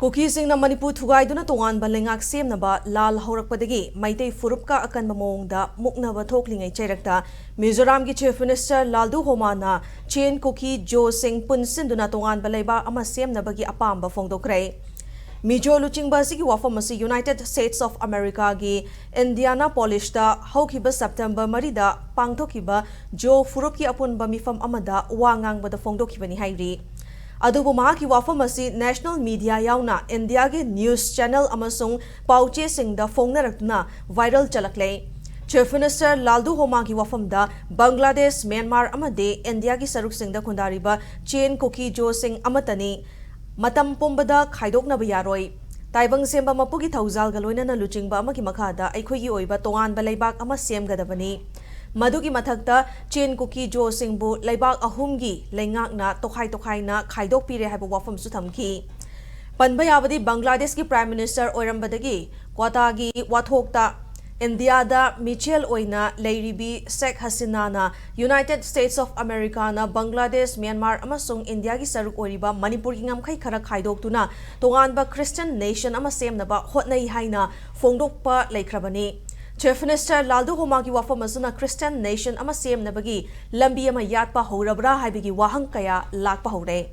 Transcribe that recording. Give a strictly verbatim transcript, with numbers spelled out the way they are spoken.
ꯀꯨꯀꯤꯁꯤꯡꯅ ꯃꯅꯤꯄꯨꯔ ꯊꯨꯒꯥꯏꯗꯨꯅ ꯇꯣꯉꯥꯟꯕ ꯂꯩꯉꯥꯛ ꯁꯦꯝꯅꯕ ꯂꯥꯜ ꯍꯧꯔꯛꯄꯗꯒꯤ ꯃꯩꯇꯩ ꯐꯨꯔꯨꯞꯀ ꯑꯀꯟꯕ ꯃꯑꯣꯡꯗ ꯃꯨꯛꯅꯕ ꯊꯣꯛꯂꯤꯉꯩ ꯆꯩꯔꯛꯇ ꯃꯤꯖꯣꯔꯥꯝꯒꯤ Chief Minister ꯂꯥꯜꯗꯨ ꯍꯣꯃꯥꯅ ꯆꯦꯟ ꯀꯨꯀꯤ ꯖꯣꯁꯤꯡ ꯄꯨꯟꯁꯤꯟꯗꯨꯅ ꯇꯣꯉꯥꯟꯕ ꯂꯩꯕꯥꯛ ꯑꯃ ꯁꯦꯝꯅꯕꯒꯤ ꯑꯄꯥꯝꯕ ꯐꯣꯡꯗꯣꯛꯈ꯭ꯔꯦ꯫ ꯃꯤꯖꯣ ꯂꯨꯆꯤꯡꯕ ꯑꯁꯤꯒꯤ ꯋꯥꯐꯝ ꯑꯁꯤ United States of Americaꯒꯤ Indianapolisꯇ ꯍꯧꯈꯤꯕ September ꯃꯔꯤꯗ ꯄꯥꯡꯊꯣꯛꯈꯤꯕ ꯖꯣ ꯐꯨꯔꯨꯞꯀꯤ ꯑꯄꯨꯟꯕ ꯃꯤꯐꯝ ꯑꯃꯗ ꯋꯥ ꯉꯥꯡꯕꯗ ꯐꯣꯡꯗꯣꯛꯈꯤꯕꯅꯤ ꯍꯥꯏꯔꯤ꯫ ꯑꯗꯨꯕꯨ ꯃꯍꯥꯛꯀꯤ ꯋꯥꯐꯝ ꯑꯁꯤ national media ꯌꯥꯎꯅ ꯏꯟꯗꯤꯌꯥꯒꯤ news channel ꯑꯃꯁꯨꯡ ꯄꯥꯎꯆꯦꯁꯤꯡꯗ ꯐꯣꯡꯅꯔꯛꯇꯨꯅ viral ꯆꯠꯂꯛꯂꯦ꯫ Chief Minister ꯂꯥꯜꯗꯨ ꯍꯣꯃꯥꯒꯤ ꯋꯥꯐꯝꯗ ꯕꯪꯒ꯭ꯂꯥꯗꯦꯁ, ꯃ꯭ꯌꯥꯟꯃꯥꯔ ꯑꯃꯗꯤ ꯏꯟꯗꯤꯌꯥꯒꯤ ꯁꯔꯨꯛꯁꯤꯡꯗ ꯈꯨꯟꯗꯥꯔꯤꯕ ꯆꯦꯟ ꯀꯨꯀꯤ ꯖꯣꯁꯤꯡ ꯑꯃꯠꯇꯅꯤ꯫ ꯃꯇꯝ ꯄꯨꯝꯕꯗ ꯈꯥꯏꯗꯣꯛꯅꯕ ꯌꯥꯔꯣꯏ꯫ ꯇꯥꯏꯕꯪ ꯁꯦꯝꯕ ꯃꯄꯨꯒꯤ ꯊꯧꯖꯥꯜꯒ ꯂꯣꯏꯅꯅ ꯂꯨꯆꯤꯡꯕ ꯑꯃꯒꯤ ꯃꯈꯥꯗ ꯑꯩꯈꯣꯏꯒꯤ ꯑꯣꯏꯕ ꯇꯣꯉꯥꯟꯕ ꯂꯩꯕꯥꯛ ꯑꯃ ꯁꯦꯝꯒꯗꯕꯅꯤ꯫ ꯃꯗꯨꯒꯤ ꯃꯊꯛꯇ ꯆꯦꯟ ꯀꯨꯀꯤ ꯖꯣꯁꯤꯡꯕꯨ ꯂꯩꯕꯥꯛ ꯑꯍꯨꯝꯒꯤ ꯂꯩꯉꯥꯛꯅ ꯇꯣꯈꯥꯏ ꯇꯣꯈꯥꯏꯅ ꯈꯥꯏꯗꯣꯛꯄꯤꯔꯦ ꯍꯥꯏꯕ ꯋꯥꯐꯝꯁꯨ ꯊꯝꯈꯤ꯫ ꯄꯟꯕ ꯌꯥꯕꯗꯤ ꯕꯪꯒ꯭ꯂꯥꯗꯦꯁꯀꯤ Prime Minister ꯑꯣꯏꯔꯝꯕꯗꯒꯤ ꯀ꯭ꯋꯥꯇꯥꯒꯤ ꯋꯥꯊꯣꯛꯇ ꯏꯟꯗꯤꯌꯥꯗ ꯃꯤꯆꯦꯜ ꯑꯣꯏꯅ ꯂꯩꯔꯤꯕꯤ ꯁꯦꯈ ꯍꯁꯤꯅꯥꯅ United States of Americaꯅ ꯕꯪꯒ꯭ꯂꯥꯗꯦꯁ, ꯃ꯭ꯌꯥꯟꯃꯥꯔ ꯑꯃꯁꯨꯡ ꯏꯟꯗꯤꯌꯥꯒꯤ ꯁꯔꯨꯛ ꯑꯣꯏꯔꯤꯕ ꯃꯅꯤꯄꯨꯔꯒꯤ ꯉꯝꯈꯩ ꯈꯔ ꯈꯥꯏꯗꯣꯛꯇꯨꯅ ꯇꯣꯉꯥꯟꯕ Christian nation ꯑꯃ ꯁꯦꯝꯅꯕ ꯍꯣꯠꯅꯩ ꯍꯥꯏꯅ ꯐꯣꯡꯗꯣꯛꯄ ꯂꯩꯈ꯭ꯔꯕꯅꯤ꯫ Chief Minister ꯂꯥꯜꯗꯨ ꯍꯣꯃꯥꯒꯤ ꯋꯥꯐꯝ ꯑꯁꯤꯅ Christian nation ꯑꯃ ꯁꯦꯝꯅꯕꯒꯤ ꯂꯝꯕꯤ ꯑꯃ ꯌꯥꯠꯄ ꯍꯧꯔꯕ꯭ꯔꯥ ꯍꯥꯏꯕꯒꯤ ꯋꯥꯍꯪ ꯀꯌꯥ ꯂꯥꯛꯄ ꯍꯧꯔꯦ꯫